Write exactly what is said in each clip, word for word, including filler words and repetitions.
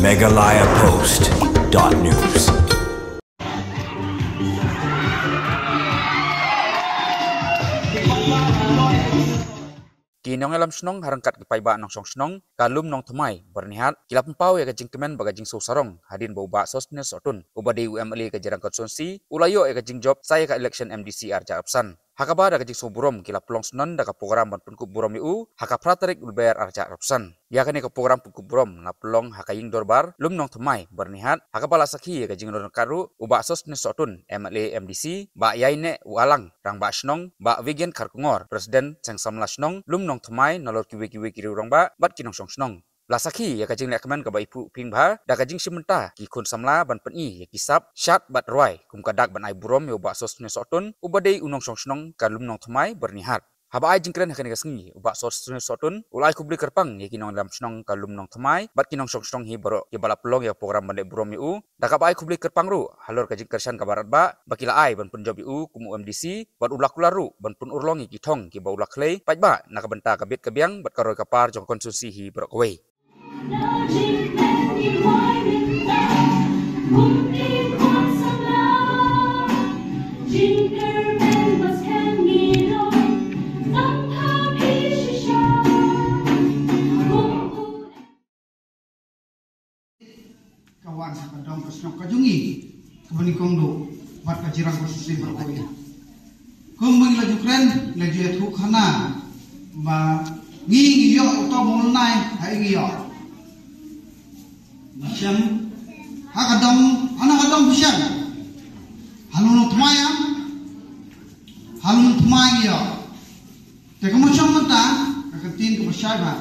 Meghalaya Post dot news. Ki nongïalam shnong ha ryngkat ki paidbah nongshong shnong ka Lum Nongthymmai Byrnihat ki la pynpaw ïa ka jingkmen bad ka jingsngewsarong hadien ba u Bah Sosthenes Sohtun uba dei u M L A ka Jirang Constituency u la ïoh ïa ka jingjop sa ïa ka election M D C arhajar arphew san. Ha kaba da ka jingsngewburom ki la pynlong shnong da ka program ban pynkup burom ïa u ha ka phra tarik u Lber arhajar arphew san. Ïa kane ka program pynkup burom la pynlong ha ka ïing dorbar Lum Nongthymmai Byrnihat ha kaba la sakhi ïa ka jingïalang ryngkat ruh u Bah Sosthenes Sohtun M L A M D C, Bah Ïaineh Wahlang Rangbah Shnong, Bah Vigen Kharkongor President Seng Samla Shnong Lum Nongthymmai nalor kiwei kiwei ki riew rangbah bad ki nongshong shnong. La sakhi ïa ka jingleh kmen kaba iphuh pynbha da ka jingshim bynta ki khun samla ban pyni ïa ki sap shad bad rwai kum ka dak ban ai burom ïa u Bah Sosthenes Sohtun uba dei u nongshong shnong ka Lum Nongthymmai Byrnihat. Haba ai jingkren ha kane ka sngi u Bah Sosthenes Sohtun u la ai khublei kyrpang ïa ki nongïalam shnong ka Lum Nongthymmai bad ki nongshong shnong hi baroh kiba la pynlong ïa ka program ban leh burom ïa u. Da kaba ai khublei kyrpang ruh halor ka jingkyrshan kaba radbah ba ki la ai ban pynjop ïa u kum u M D C bad u la kular ruh ban pynurlong ïa ki thong kiba u la khlei paidbah na ka bynta ka bit ka biang bad ka roi ka par jong ka constituency hi baroh kawei. Ka wan ha ka dong ka shnong ka jong ngi kaba nyngkong duh bad ka Jirang Constituency baroh kawei. Kumba ngi la ju kren la ju ïathuh khana ba ngi ngi ïoh uto ba u Lynai ha ngi ïoh. Ngi shem ha ka dong, hana ka dong ngi shem. Ha Lum Nongthymmai, ha Lum Nongthymmai ngi ïoh. Te ka mut shong mynta ka ktien kaba shai ba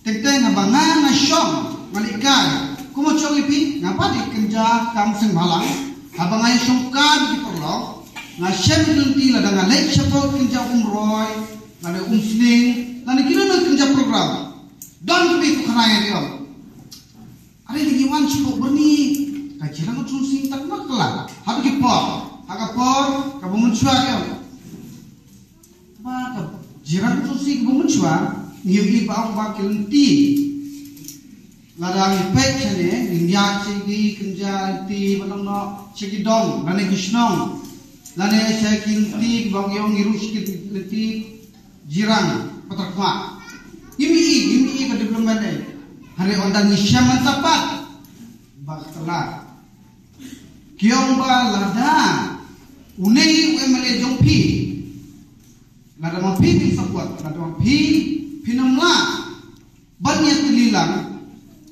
Teng teng haba nga nga shong nga leh kai. Kumno shong ïa phi nga pat ïa kynja kam seng bhalang. Haba nga ïa shong kai ki paralok nga shem ki lynti lada nga leh shapoh kynja um roi lada um sning lada kino kino kynja program. Don kmie ku khana ïa ki ong. Are lagi wan shapoh byrni ka Jirang Constituency tak ma kala. Haba ki por ha ka por kaba mynshuwa ki ong. Ba ka Jirang Constituency ba mynshuwa ngi ïohi ba ong ba ki lynti. Lada ngi peit shane ngi ïaid sha ki kynja lynti ba nong noh sha ki dong lane ki shnong lane sha ki lynti ba ngi ong ngi ruh sha ki lynti Jirang Pathar Khmah. Ngi mih ngi mih ka development eh. Hynrei ynda ngi shem mynta pat ba ka la Ki ong ba lada une u M L A jong phi, lada ma phi phin support, lada ma phi phin ym lah ban ïatylli lang,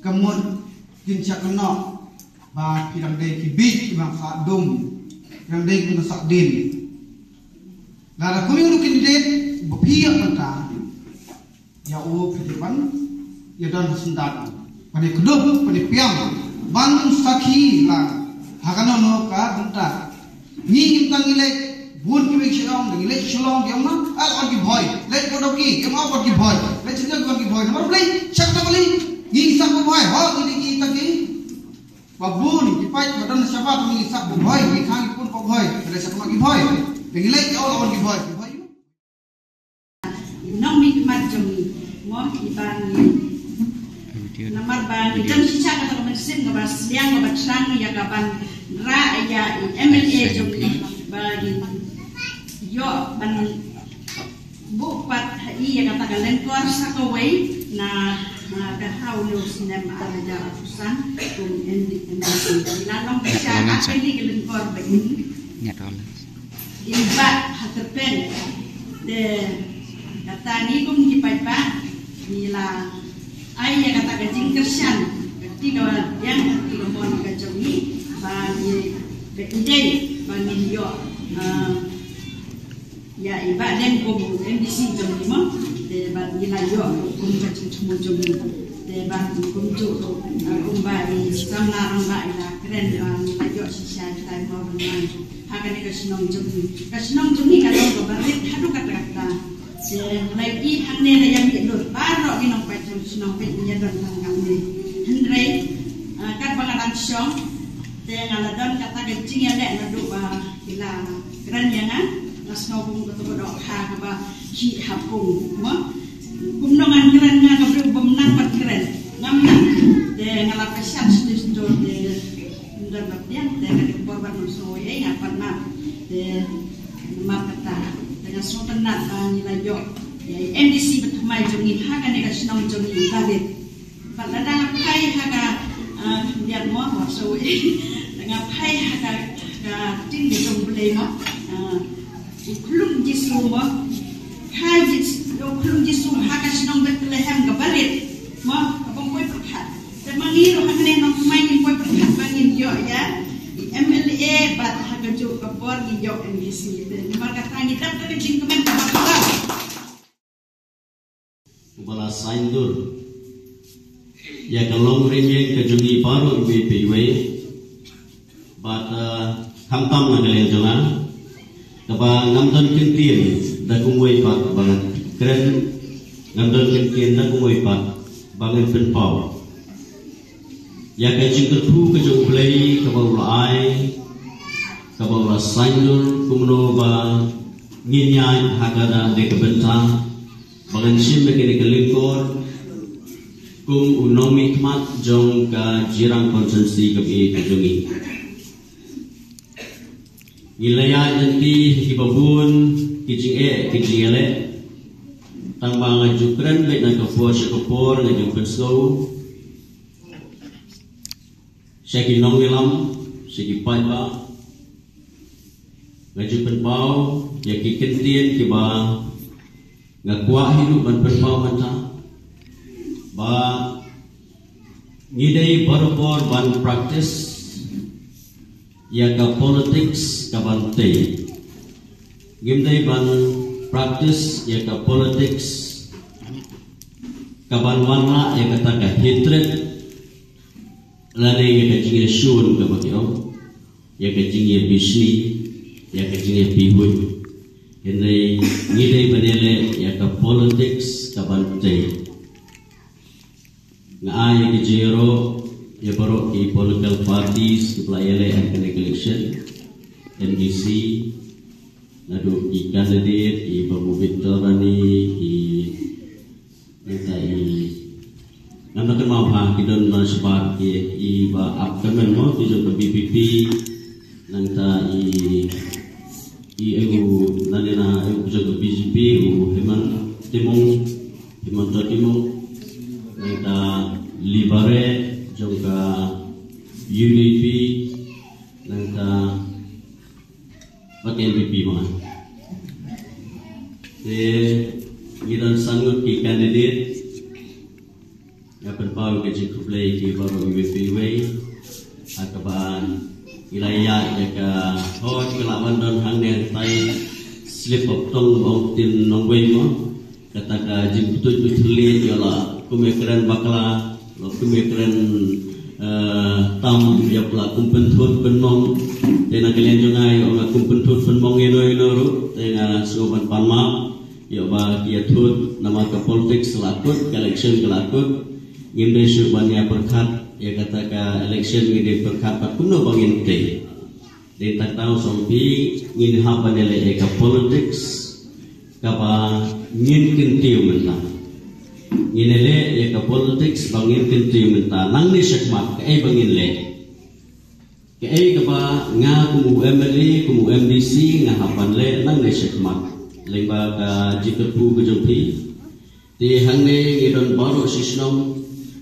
ka mut kin sa kynnoh ba phi dang dei ki bieit kiba sah dum, phi dang dei kiba sah dien. Lada kum ïa u candidate ba phi ïa mynta ïa u phi dei ban ïa don ha syndat ban ïa kdup ban ïa piam ban sakhi la ha kano kano ka bynta. Ngi ngim tang ngi leit bun kiwei ki sha ong ngi leit Shillong ki ong na al wan ki bhoi leit Bodoki ki ong al wan ki bhoi leit Shillong wan ki bhoi namar balei shak ta balei ngi sak bhoi ho ngi dei ki ta ki ba bun ki paid ba don shabar ngi sak bhoi ngi khang ki pun bhoi leit sak ma ki bhoi ngi leit ki ong al wan ki bhoi ki bhoi. Nongmihkhmat jong ngi mo i ba ngi namar ba ngi don shisha kata ka mynsiem kaba sliang kaba thrang ïa ka ban rah ïa i M L A jong ngi ba ngi ïoh ban buh pat ha i ïa kata ka lyngkor sa kawei na ka haw ne u snem ar hajar arphew san kum M D C. Ngi la long shisha ha kane ka lyngkor ba in Ngat ol. Iba ha tyrpeng te kata ngi kum ki paidbah ngi la ai ïa kata ka jingkyrshan ka kti ka biang ka kti ka mon ka jong ngi ba ngi ka idei ba ngi ïoh ïa iba deng kum M D C jong ngi mo te ba ngi la ïoh kum ka jingthmu jong ngi te ba kumjuh kumba i samla rangbah i la kren ba ngi la ïoh shisha kita i mo ba ngi Ha kane ka shnong jong ngi. Ka shnong jong ngi ka long kaba rit haduh katta katta. Te U Blei i hangne da ïa mih lut baroh ki nongpeit jong shnong peit ïa don tang katne. Hynrei katba nga dang shong te nga la don kata ka jingïaleh naduh ba ki la kren ïa nga. Nga sngew kum kata ka dohkha kaba khih ha pung mo. Kumno ngan kren nga ka briew bym nang ban kren. Ngam nang. Te nga la pyrshang sdang sdang te ndon ba pdiang te ka dei por ban sngewthuh ïa nga pat ma te namar kata te nga sngewtynnat ba ngi la ïoh ïa i M D C ba thymmai jong ngi ha kane ka shnong jong ngi Barit. Bad lada nga phai ha ka, ah, biang mo wa so da nga phai ha ka, ka ting jong Blei mo. Ah, U khlum Jisu mo. Kha Jisu, u khlum Jisu ha ka shnong Bethlehem ka Barit mo, ka bym poi pyrkhat. Te ma ngi ruh hangne nongthymmai ngim poi pyrkhat ba ngin ïoh ïa i M L A bad ha kajuh ka por ngi ïoh M D C. Te namar kata ngi dap da ka jingkmen kaba khraw. Uba la saiñdur ïa ka longrynieng ka jong ngi baroh iwei pa iwei. Bad, eh, khamtam na ka liang jong nga kaba ngam don kyntien da kumwei pat ba ngan kren, ngam don kyntien da kumwei pat ba ngan pynpaw ïa ka jingkyrkhu ka jong U Blei kaba u la ai, kaba u la saiñdur kumno ba ngin ïaid ha kane ka bynta ba ngan shim ïa kane ka lyngkor kum u nongmihkhmat jong ka Jirang constituency kaba ïeit ka jong ngi. Ngi la ïaid lynti ha kiba bun ki jingeh ki jingïaleh. Tang ba nga ju kren beit na ka por sha ka por, nga ju pynsngew sha ki nongïalam, sha ki paidbah. Nga ju pynpaw ïa ki kyntien kiba nga kwah hi ruh ban pynpaw mynta ba ngi dei barabor ban practice ïa ka politics kaban tei. Ngim dei ban practice ïa ka politics kaban wanrah ïa kata ka hatred lane ïa ka jingïashun kaba ki ong, ïa ka jingïabishni, ïa ka jingïabihuid. Hynrei ngi dei ban ïaleh ïa ka politics kaban tei. Nga ai ïa ka jingïaroh ïa baroh ki political parties kiba la ïaleh ha kane ka election, M D C, naduh ki candidate, i Babu Victor Rani, i Nangta i, ngam da kynmaw bha ki don ba shabar ki, i ba ap kyrmen mo ki jong ka B P P. Nangta i, i, eh, u, nane na, eh, u jong ka B J P, u Hemant Timung, Hemant Timung. Nangta Libare jong ka U D P. Nangta bad N P P ma. Te ngi don san ngut ki candidate. Nga pynpaw ka jingkhublei ki baroh iwei pa iwei. Ha kaba ngi la ïaid ïa ka hok ka la wan don hangne tai slip of tongue ong ktien nongwei mo. Kata ka jingpyntut pyntylli ïa la kum ïa kren bakla, la kum ïa kren, eh, tam ïa la kum pynthut pynmong. Te na ka liang jong nga ïa nga kum pynthut pynmong ïa no ïa no ruh. Te nga sngewbha ban pan map ïa ba ki ïa thut namar ka politics ka la kut, ka election ka la kut. Ngim dei shuh ban ïa pyrkhat ïa kata ka election, ngi dei pyrkhat bad kumno ba ngin tei. Dei tang tang song phi ngin hap ban ïaleh ïa ka politics kaba ngin kyntiew mynta. Ngin ïaleh ïa ka politics ba ngin kyntiew mynta. Nangne shakhmat kaei ba ngin leh. Kaei kaba nga kum u M L A, kum u M D C nga hap ban leh nangne shakhmat. Lyngba ka jingkyrkhu ka jong phi. Te hangne ngi don baroh shi shnong,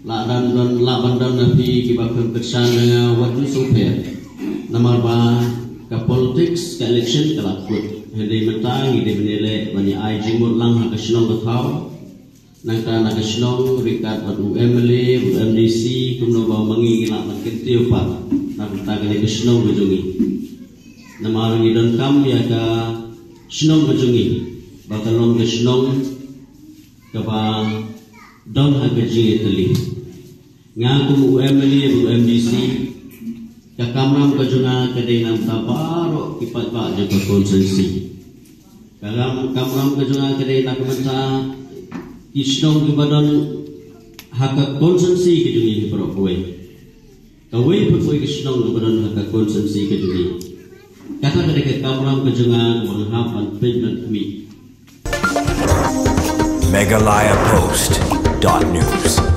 lah ban don, lah ban don na phi kiba khlem kyrshan na nga wat ju sngewpher. Namar ba ka politics, ka election ka la kut. Hynrei mynta ngi dei ban ïaleh ban ïa ai jingmut lang ha ka shnong ka thaw. Nangta na ka shnong ryngkat bad u M L A, u M D C, kumno ba ma ngi ngi lah ban kyntiew pat na ka bynta kane ka shnong ka jong ngi. Namar ngi donkam ïa ka shnong ka jong ngi ba ka long ka shnong kaba don ha ka jingïatylli. Nga kum u M L A bad u M D C, ka kamram ka jong nga ka dei na ka bynta baroh ki paidbah jong ka constituency. Ka ram, kamram ka jong nga ka dei na ka bynta ki shnong kiba don ha ka constituency ka jong ngi baroh kawei. Kawei pa kawei ka shnong kaba don ha ka constituency ka jong ngi. Kata ka dei ka kamram ka jong nga kaba nga hap ban peit ban khmih. Meghalaya Post dot news.